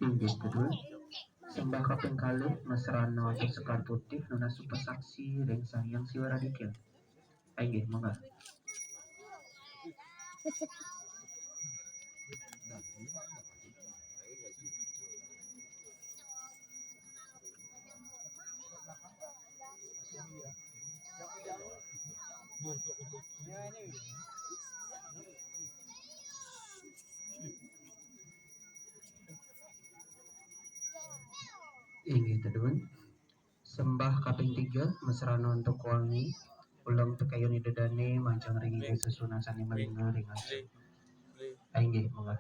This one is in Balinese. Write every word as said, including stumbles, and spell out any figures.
Inggih, kedue. Sembah kaping kalih, mesrana antuk Sekar Putih nunas upasaksi ring Sang Hyang Siwa Raditya. Inggih, monggo. Inggih, teduhun. Sembah kaping tiga, mesrana antuk wangi, uleng tekayun Ida Dane, manjang ring Ida Sesuna sane malingga ring aji. Inggih, monggo.